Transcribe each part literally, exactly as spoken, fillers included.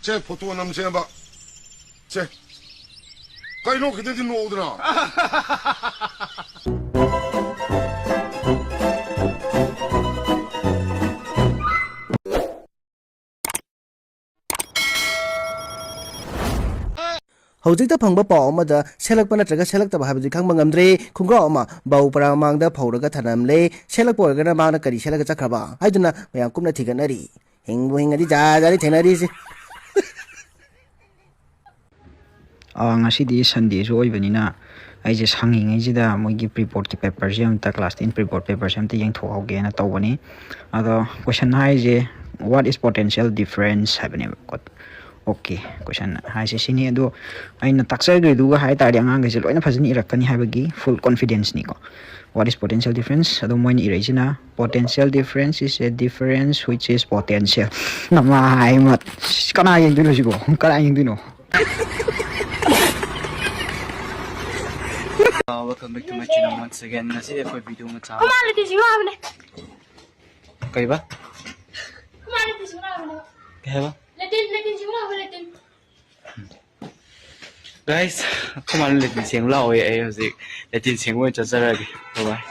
ꯁꯦ, photo ꯅꯝꯁꯦꯕ꯫ ꯁꯦ꯫ ꯀꯩꯅꯣ ꯈꯤꯇꯪꯗꯤ ꯅꯣꯛꯎꯗꯅ꯫ ꯍꯧꯖꯤꯛꯇ ꯐꯪꯕ ꯄꯥꯎ ꯑꯃꯗ ꯁꯦꯠꯂꯛꯄ ꯅꯠꯇ꯭ꯔꯒ ꯁꯦꯠꯂꯛꯇꯕ ꯍꯥꯏꯕꯗꯤ ꯈꯪꯕ ꯉꯝꯗ꯭ꯔꯦ꯫ ꯈꯣꯡꯒ꯭ꯔꯥꯎ ꯑꯃ ꯕꯥꯎ ꯄꯔꯥ ꯃꯃꯥꯡꯗ ꯐꯧꯔꯒ ꯊꯅꯝꯂꯦ꯫ ꯁꯦꯠꯂꯛꯄ ꯑꯣꯏꯔꯒꯅ ꯃꯥꯅ ꯀꯔꯤ ꯁꯦꯠꯂꯒ ꯆꯠꯈ꯭ꯔꯕ ꯍꯥꯏꯗꯨꯅ ꯃꯌꯥꯝ ꯀꯨꯞꯅ ꯊꯤꯒꯠꯅꯔꯤ꯫ ꯍꯤꯡꯕꯨ ꯍꯤꯡꯉꯗꯤ ꯖꯥꯠ ꯖꯥꯠꯅꯤ ꯊꯦꯡꯅꯔꯤꯁꯦ꯫ ꯑꯥ, ꯉꯁꯤꯗꯤ Sundayꯁꯨ ꯑꯣꯏꯕꯅꯤꯅ ꯑꯩꯁꯦ ꯁꯪꯉꯤꯉꯩꯁꯤꯗ ꯃꯣꯏꯒꯤ pre boardꯀꯤ paperꯁꯦ ꯑꯝꯇ, class ten pre board paperꯁꯦ ꯑꯝꯇ ꯌꯦꯡꯊꯣꯛꯍꯧꯒꯦꯅ ꯇꯧꯕꯅꯤ꯫ ꯑꯗꯣ question ꯍꯥꯏꯔꯤꯁꯦ, "What is potential difference?" ꯍꯥꯏꯕꯅꯦꯕꯀꯣ꯫ Okay, question ꯍꯥꯏꯁꯦ ꯁꯤꯅꯤ꯫ ꯑꯗꯣ ꯑꯩꯅ ꯇꯥꯛꯆꯈ꯭ꯔꯤꯗꯨꯒ ꯍꯥꯏ ꯇꯥꯔꯗꯤ ꯑꯉꯥꯡꯈꯩꯁꯦ ꯂꯣꯏꯅ ꯐꯖꯅ ꯏꯔꯛꯀꯅꯤ ꯍꯥꯏꯕꯒꯤ full confidenceꯅꯤꯀꯣ꯫ What is potential difference? ꯑꯗꯣ ꯃꯣꯏꯅ ꯏꯔꯛꯏꯁꯤꯅ, "Potential difference is a difference which is potential." ꯅꯃꯥꯏ ꯃꯠ-, ꯀꯅꯥ ꯌꯦꯡꯗꯣꯏꯅꯣ ꯁꯤꯕꯣ? ꯀꯅꯥ ꯌꯦꯡꯗꯣꯏꯅꯣ? Uh, welcome back to my channel once again. ꯉꯁꯤꯗꯤ ꯑꯩꯈꯣꯏ video ꯃꯆꯥ ꯑꯃ ꯈꯨꯃꯥꯡ ꯂꯤꯇꯤꯟ ꯁꯤꯡꯉꯨ ꯍꯥꯏꯕꯅꯦ꯫ ꯀꯩꯕ? ꯈꯨꯃꯥꯡ ꯂꯤꯇꯤꯟ ꯁꯤꯡꯉꯨ ꯍꯥꯏꯕꯅꯦ꯫ ꯀꯩ ꯍꯥꯏꯕ? ꯂꯤꯇꯤꯟ, ꯂꯤꯇꯤꯟ ꯁꯤꯡꯉꯨ ꯍꯥꯏꯕ, ꯂꯤꯇꯤꯟ꯫ Guys, ꯑꯩꯈꯣꯏ ꯃꯥꯅ ꯂꯤꯇꯤꯟ ꯁꯦꯡꯉꯨ ꯂꯥꯛꯑꯣꯌꯦ꯫ ꯑꯩ ꯍꯧꯖꯤꯛ ꯂꯤꯇꯤꯟ ꯁꯦꯡꯕ ꯑꯣꯏꯅ ꯆꯠꯆꯔꯒꯦ꯫ Bye bye.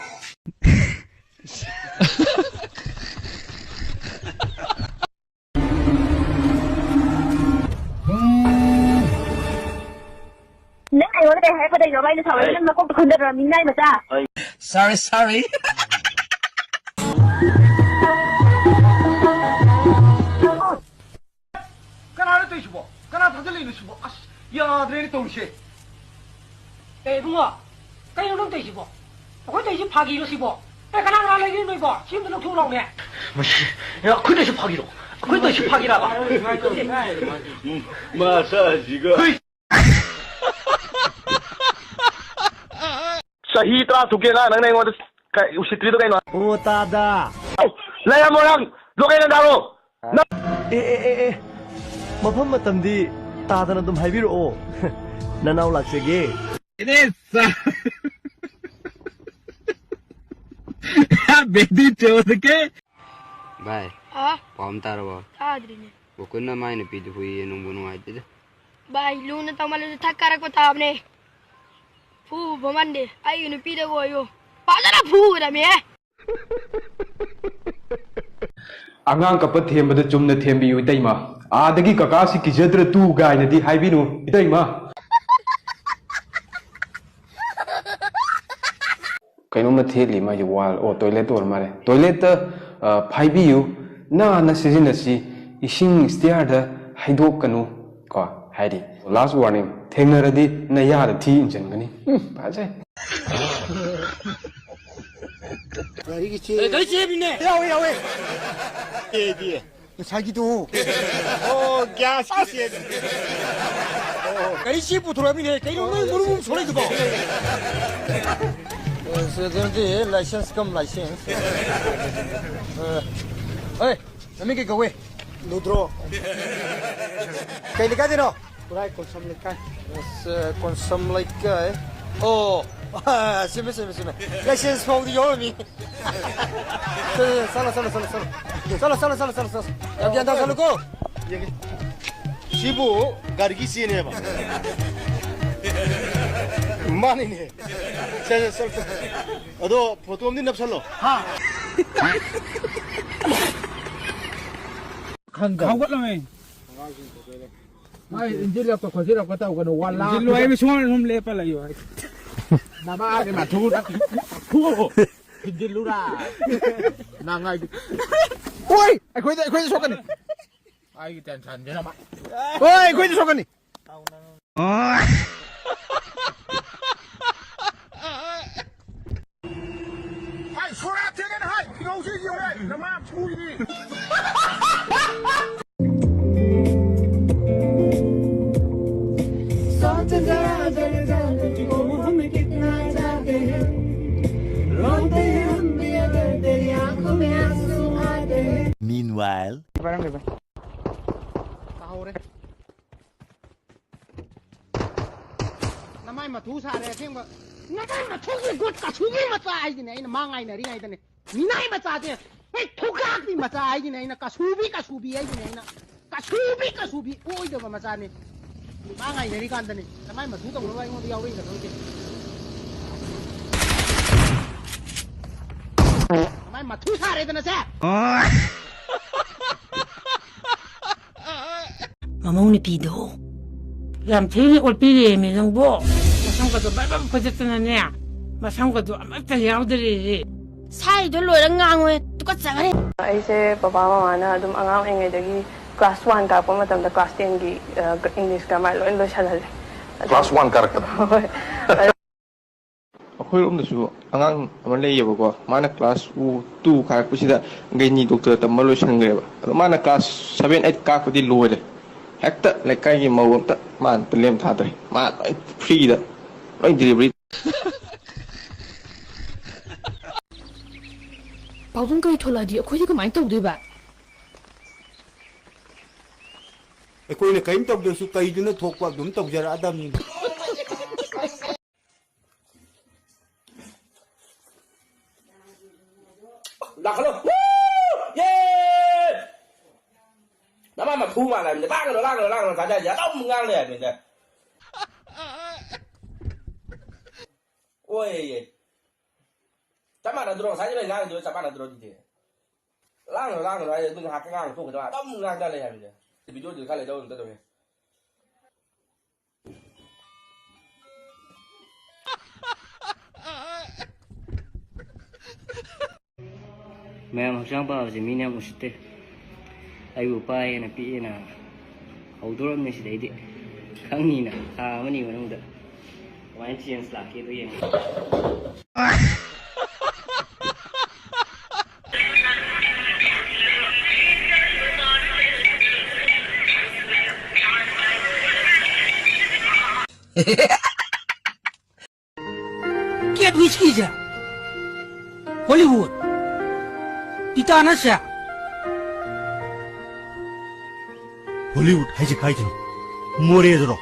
ꯅꯪ ꯑꯩꯉꯣꯟꯗ ꯀꯩ ꯍꯥꯏꯔꯛꯀꯗꯣꯏꯅꯣꯕ? ꯑꯩꯅ ꯁꯥꯎꯔꯒ ꯅꯪ ꯅꯀꯣꯛꯇ ꯈꯨꯟꯗꯕ꯭ꯔꯥ, ꯃꯤꯅꯥꯏ ꯃꯆꯥ? Sorry, sorry. ꯀꯅꯥꯅꯣ ꯇꯧꯔꯤꯁꯤꯕꯣ? ꯀꯅꯥ ꯊꯥꯖꯤꯜꯂꯛꯏꯅꯣ ꯁꯤꯕꯣ? ꯑꯁ, ꯌꯥꯗ꯭ꯔꯦꯅꯦ ꯇꯧꯔꯤꯁꯦ꯫ ꯑꯦ ꯏꯕꯨꯡꯉꯣ, ꯀꯩꯅꯣ ꯅꯪ ꯇꯧꯔꯤꯁꯤꯕꯣ? ꯑꯩꯈꯣꯏ ꯇꯧꯔꯤꯁꯤ ꯐꯥꯒꯤꯔꯣ ꯁꯤꯕꯣ? ꯑꯦ, ꯀꯅꯥ ꯀꯅꯥ ꯂꯩꯒꯦ ꯅꯣꯏꯕꯣ? ꯁꯤ ꯑꯝꯇ ꯂꯧꯊꯣꯛꯎ ꯂꯥꯎꯅꯦ꯫ ꯃꯁꯤ, ꯑꯦ, ꯑꯩꯈꯣꯏ ꯇꯧꯔꯤꯁꯤ ꯐꯥꯒꯤꯔꯣ? ꯑꯩꯈꯣꯏ ꯇꯧꯔꯤꯁꯤ ꯐꯥꯒꯤꯔꯕ? ꯃꯁꯥꯁꯤꯒ꯫ ꯆꯍꯤ ꯇꯔꯥ ꯇꯔꯨꯛꯀꯤ ꯑꯉꯥꯡ ꯅꯪꯅ ꯑꯩꯉꯣꯟꯗ ꯀ-, ꯎꯁꯤꯠꯇ꯭ꯔꯤꯗꯣ ꯀꯩꯅꯣ? ꯑꯣ, ꯇꯥꯗ꯫ ꯂꯩꯔꯝꯃꯣ ꯅꯪ, ꯂꯣꯀꯦꯜꯗ ꯊꯥꯔꯣ꯫ ꯑꯦ, ꯑꯦ, ꯑꯦ, ꯑꯦ, ꯃꯐꯝ ꯃꯇꯝꯗꯤ ꯇꯥꯗꯅ ꯑꯗꯨꯝ ꯍꯥꯏꯕꯤꯔꯛꯑꯣ꯫ ꯅꯅꯥꯎ ꯂꯥꯛꯆꯒꯦ꯫ It is, uh, baby ꯆꯣꯗ ꯀꯦ꯫ ꯚꯥꯏ, ꯑꯥ? ꯄꯥꯎ ꯑꯃ ꯇꯥꯔꯕꯣ? ꯇꯥꯗ꯭ꯔꯤꯅꯦ꯫ ꯒꯣꯀꯨꯟꯅ ꯃꯥꯏ ꯅꯨꯄꯤꯗꯨ ꯍꯨꯏꯌꯦ, ꯅꯨꯡꯕꯨ ꯅꯨꯡꯉꯥꯏꯇꯦꯗ꯫ ꯚꯥꯏ, ꯂꯨꯅ ꯇꯧꯃꯜꯂꯁꯨ ꯊꯛ ꯀꯥꯔꯛꯄ ꯇꯥꯕꯅꯦ꯫ ꯐꯨꯕ ꯐꯃꯟꯗꯦ꯫ ꯑꯩꯒꯤ ꯅꯨꯄꯤꯗꯕꯨ ꯑꯣꯏꯌꯨ꯫ ꯐꯖꯅ ꯐꯨꯒꯗꯕꯅꯦꯍꯦ꯫ ꯑꯉꯥꯡ ꯀꯞꯄ ꯊꯦꯝꯕꯗ ꯆꯨꯝꯅ ꯊꯦꯝꯕꯤꯌꯨ, ꯏꯇꯩꯃ꯫ ꯑꯥꯗꯒꯤ "ꯀꯀꯥꯁꯤ ꯀꯤꯖꯗ꯭ꯔ ꯇꯨ" ꯀꯥꯏꯅꯗꯤ ꯍꯥꯏꯕꯤꯅꯨ, ꯏꯇꯩꯃ꯫ ꯀꯩꯅꯣꯝꯃ ꯊꯦꯠꯂꯤ ꯃꯥꯒꯤ ꯋꯥꯜ, ꯑꯣ, ꯇꯣꯏꯂꯦꯠ ꯑꯣꯏꯔ ꯃꯥꯜꯂꯦ꯫ "ꯇꯣꯏꯂꯦꯠꯇ, ꯑ, ꯐꯥꯏꯕꯤꯌꯨ, ꯅꯥꯟꯅ ꯁꯤꯖꯤꯟꯅꯁꯤ, ꯏꯁꯤꯡ ꯁ꯭ꯇꯤꯌꯥꯔꯗ ꯍꯩꯗꯣꯛꯀꯅꯨ" ꯀꯣ ꯍꯥꯏꯔꯤ꯫ Last warning, ꯊꯦꯡꯅꯔꯗꯤ ꯅꯌꯥꯗ ꯊꯤ ꯏꯟꯁꯤꯟꯒꯅꯤ꯫ ꯎꯝ, ꯐꯖꯩ꯫ ꯒꯥꯔꯤꯒꯤ ꯆꯦ꯫ ꯑꯦ, ꯒꯥꯔꯤ ꯆꯦ ꯍꯥꯏꯕꯅꯤꯅꯦ꯫ ꯌꯥꯎꯋꯦ, ꯌꯥꯎꯋꯦ꯫ ꯑꯦꯗꯤ꯫ ꯉꯁꯥꯏꯒꯤꯗꯣ꯫ ꯑꯣ, ꯒ꯭ꯌꯥꯁꯀꯤ ꯆꯦ꯫ ꯒꯥꯔꯤ ꯆꯦ ꯄꯨꯊꯣꯔꯛꯑꯃꯤꯅꯦ꯫ ꯀꯩꯅꯣ ꯅꯣꯏ ꯃꯔꯨꯝ ꯑꯃ ꯁꯣꯛꯂꯛꯏꯗꯨꯕꯣ? ꯑꯦ, ꯁꯦ, ꯁꯦ, ꯁꯦ, ꯂꯥꯏꯁꯦꯟꯁ ꯀꯝ ꯂꯥꯏꯁꯦꯟꯁ꯫ ꯑꯦ, ꯍꯣꯏ, ꯅꯃꯤꯡ ꯀꯩ ꯀꯧꯋꯦ? ꯂꯨꯗ꯭ꯔꯣ꯫ ꯀꯩ ꯂꯩꯀꯥꯏꯗꯩꯅꯣ? ꯈꯨꯔꯥꯏ ꯀꯣꯟꯁꯝ ꯂꯩꯀꯥꯏ꯫ ꯑꯁ, ꯀꯣꯟꯁꯝ ꯂꯩꯀꯥꯏ꯫ ꯑꯣ, ꯁꯤꯃꯦ, ꯁꯤꯃꯦ, ꯁꯤꯃꯦ꯫ ꯂꯥꯏꯁꯦꯟꯁ ꯐꯥꯎꯗꯤ ꯌꯥꯎꯔꯝꯃꯤ꯫ ꯆꯠꯂꯣ, ꯆꯠꯂꯣ, ꯆꯠꯂꯣ, ꯆꯠꯂꯣ, ꯆꯠꯂꯣ꯫ ꯆꯠꯂꯣ, ꯆꯠꯂꯣ, ꯆꯠꯂꯣ, ꯆꯠꯂꯣ, ꯆꯠꯂꯣ꯫ ꯌꯥꯝ ꯒ꯭ꯌꯥꯟ ꯇꯥ ꯆꯠꯂꯨꯀꯣ꯫ ꯌꯦꯡꯒꯦ꯫ ꯁꯤꯕꯨ ꯒꯥꯔꯤꯒꯤ ꯆꯦꯅꯦꯕ꯫ ꯃꯥꯅꯤꯅꯦ꯫ ꯆꯠꯂꯣ, ꯆꯠꯂꯣ, ꯆꯠꯂꯣ꯫ ꯑꯗꯣ ꯐꯣꯇꯣ ꯑꯃꯗꯤ ꯅꯞꯁꯜꯂꯣ꯫ ꯍꯥ? ꯈꯪꯗꯦ꯫ ꯍꯧꯒꯠꯂꯝꯃꯦ꯫ ꯃꯥꯏ ꯏꯟꯖꯤꯜꯂꯛꯄ ꯈꯣꯠꯆꯤꯜꯂꯛꯄ ꯇꯧꯒꯅꯨ, ꯋꯥ ꯂꯥꯡ-, ꯏꯟꯖꯤꯜꯂꯣ ꯍꯥꯏꯕ ꯁꯨꯃꯥꯡꯗ ꯑꯗꯨꯝ ꯂꯦꯞꯄ ꯂꯩꯌꯣ ꯍꯥꯏ꯫ ꯅꯃꯥꯒꯤ ꯃꯊꯨꯗ ꯐꯨ-, ꯊꯤꯟꯖꯤꯜꯂꯨꯔꯥ? ꯅꯪ ꯍꯥꯏꯗꯤ꯫ ꯑꯣꯏ! ꯑꯩꯈꯣꯏꯗ, ꯑꯩꯈꯣꯏꯗ ꯁꯣꯛꯀꯅꯤ꯫ ꯑꯩꯒꯤ ꯇꯦꯟꯁꯟꯁꯤꯅ ꯃꯥ-, ꯑꯣꯏ! ꯑꯩꯈꯣꯏꯗ ꯁꯣꯛꯀꯅꯤ꯫ ꯍꯥꯏ, ꯁꯣꯔꯥ ꯊꯦꯡꯉꯦꯅ ꯍꯥꯏ, ꯐꯤꯔꯧꯁꯤ ꯌꯦꯡꯉꯨ ꯍꯥꯏ, ꯅꯃꯥ ꯐꯨꯏꯅꯤ꯫ सौ चेहरा अगर जाने को हमें कितना चाहते हैं, रोते हैं हम भी अगर तेरी आंखों में आंसू आते हैं। Meanwhile. ꯇꯥꯍꯧꯔꯦ꯫ ꯅꯃꯥꯏ ꯃꯊꯨ ꯁꯥꯔꯦ ꯑꯁꯦꯡꯕ꯫ ꯅꯃꯥꯏ ꯃꯊꯨꯒꯤ ꯒꯨꯠ ꯀꯁꯨꯕꯤ ꯃꯆꯥ ꯍꯥꯏꯁꯤꯅꯦ ꯑꯩꯅ ꯃꯥ ꯉꯥꯏꯅꯔꯤꯉꯩꯗꯅꯦ꯫ ꯃꯤꯅꯥꯏ ꯃꯆꯥꯁꯦ꯫ ꯑꯩ ꯊꯨꯒꯥꯛꯄꯤ ꯃꯆꯥ ꯍꯥꯏꯁꯤꯅꯦ ꯑꯩꯅ꯫ ꯀꯁꯨꯕꯤ, ꯀꯁꯨꯕꯤ ꯍꯥꯏꯁꯤꯅꯦ ꯑꯩꯅ꯫ ꯁꯨꯕꯤ ꯀꯁꯨꯕꯤ ꯑꯣꯏꯗꯕ ꯃꯆꯥꯅꯤ꯫ ꯃꯥ ꯉꯥꯏꯅꯔꯤ ꯀꯥꯟꯗꯅꯤ꯫ ꯅꯃꯥꯏ ꯃꯊꯨ ꯇꯧꯅꯕ ꯑꯩꯉꯣꯟꯗ ꯌꯥꯎꯔꯛꯏ ꯀꯩꯅꯣ ꯅꯠꯇꯦ꯫ ꯅꯃꯥꯏ ꯃꯊꯨ ꯁꯥꯔꯦꯗꯅ ꯁꯦ꯫ ꯃꯃꯧ ꯅꯨꯄꯤꯗꯣ ꯌꯥꯝ ꯊꯤꯅ ꯑꯣꯠꯄꯤꯔꯦꯃꯤ ꯅꯪꯕꯣ꯫ ꯃꯁꯝꯒꯗꯣ ꯕꯔ ꯕꯔ ꯐꯣꯏꯗꯠꯇꯅꯅꯦ, ꯃꯁꯝꯒꯗꯣ ꯑꯃꯠꯇ ꯌꯥꯎꯗꯔꯦ꯫ ꯁꯥꯏꯗꯣ ꯂꯣꯏꯔ ꯉꯥꯡꯉꯣꯏ, ꯇꯨꯀꯠꯆꯈ꯭ꯔꯦ꯫ ꯑꯩꯁꯦ ꯕꯕꯥ ꯃꯃꯥꯅ ꯑꯗꯨꯝ ꯑꯉꯥꯡ ꯑꯣꯏꯔꯤꯉꯩꯗꯒꯤ class one ꯀꯥꯔꯛꯄ ꯃꯇꯝꯗ class ten ꯒꯤ, ꯑ, English grammar ꯂꯣꯏ ꯂꯣꯏꯁꯜꯍꯜꯂꯦ꯫ ꯑꯗꯣ class one ꯀꯥꯔꯛꯄꯗ? ꯍꯣꯏ꯫ ꯑꯩꯈꯣꯏꯔꯣꯝꯗꯁꯨ ꯑꯉꯥꯡ ꯑꯃ ꯂꯩꯌꯦꯕꯀꯣ, ꯃꯥꯅ class two ꯀꯥꯔꯛꯄꯁꯤꯗ ꯒꯩꯅꯤ doctor ꯇꯝꯕ ꯂꯣꯏꯁꯟꯈ꯭ꯔꯦꯕ꯫ ꯑꯗꯣ ꯃꯥꯅ class seven eight ꯀꯥꯔꯛꯄꯗꯤ ꯂꯣꯏꯔꯦ꯫ ꯍꯦꯛꯇ ꯂꯩꯀꯥꯏꯒꯤ ꯃꯧ ꯑꯝꯇ ꯃꯥ ꯑꯝꯇ ꯂꯦꯝ ꯊꯥꯗ꯭ꯔꯦ꯫ ꯃꯥ ꯂꯣꯏ free ꯗ ꯂꯣꯏ delivery꯫ ꯄꯥꯕꯨꯡ ꯀꯩ ꯊꯣꯛꯂꯛꯑꯗꯤ ꯑꯩꯈꯣꯏꯗꯤ ꯀꯃꯥꯏꯅ ꯇꯧꯗꯣꯏꯕ? ꯑꯩꯈꯣꯏꯅ ꯀꯔꯤꯝ ꯇꯧꯗ꯭ꯔꯁꯨ ꯀꯩꯗꯨꯅ ꯊꯣꯛꯄ ꯑꯗꯨꯝ ꯇꯧꯖꯔꯛꯑꯗꯕꯅꯤ꯫ ꯂꯥꯛꯈꯠꯂꯣ꯫ ꯌꯦ! ꯅꯃꯥ ꯃꯊꯨ ꯃꯥꯜꯂꯕꯅꯤ꯫ ꯂꯥꯡꯒꯅꯨ, ꯂꯥꯡꯒꯅꯨ, ꯂꯥꯡꯒꯅꯨ꯫ ꯀꯥꯗꯥꯏꯗ ꯑꯗꯨꯝ ꯉꯥꯡ ꯂꯩ ꯍꯥꯏꯕꯅꯤꯗ꯫ ꯑꯣꯏꯌꯦ꯫ ꯆꯞ ꯃꯥꯟꯅꯗ꯭ꯔꯣ? ꯉꯁꯥꯏꯗꯩ ꯉꯥꯡꯉꯤꯗꯨꯒ ꯆꯞ ꯃꯥꯟꯅꯗ꯭ꯔꯣ ꯑꯗꯨꯗꯤ? ꯂꯥꯡꯒꯅꯨ, ꯂꯥꯡꯒꯅꯨ ꯍꯥꯏ, ꯑꯗꯨ ꯉꯥꯏꯍꯥꯛꯇ ꯉꯥꯡꯉ ꯇꯣꯛꯈꯤꯗꯕ꯫ ꯑꯗꯨꯝ ꯉꯥꯡꯗ ꯂꯩ ꯍꯥꯏꯕꯅꯤꯗ꯫ ꯚꯤꯗꯤꯑꯣꯗꯨꯗꯤ ꯈꯔ ꯂꯩꯗꯧ ꯑꯗꯨꯝ ꯆꯠꯇꯧꯅꯦ꯫ ꯃꯌꯥꯝ ꯍꯛꯆꯥꯡ ꯐꯕꯁꯦ ꯃꯤꯅ ꯌꯥꯝ ꯎꯁꯤꯠꯇꯦ꯫ ꯑꯩꯕꯨ ꯄꯥꯏꯌꯦꯅ ꯄꯤꯛꯑꯦꯅ ꯍꯧꯗꯣꯔꯝꯅꯤ ꯁꯤꯗꯩꯗꯤ꯫ ꯈꯪꯅꯤꯅ ꯊꯥ ꯑꯃꯅꯤ ꯃꯅꯨꯡꯗ꯫ ꯀꯃꯥꯏꯅ change ꯂꯥꯛꯀꯦꯗꯣ ꯌꯦꯡꯉꯣ꯫ Kate Winsletꯁꯦ Hollywood, Titanicꯁꯦ Hollywood ꯍꯥꯏꯁꯦ ꯀꯥꯏꯗꯅꯣ? ꯃꯣꯔꯦꯗꯔꯣ?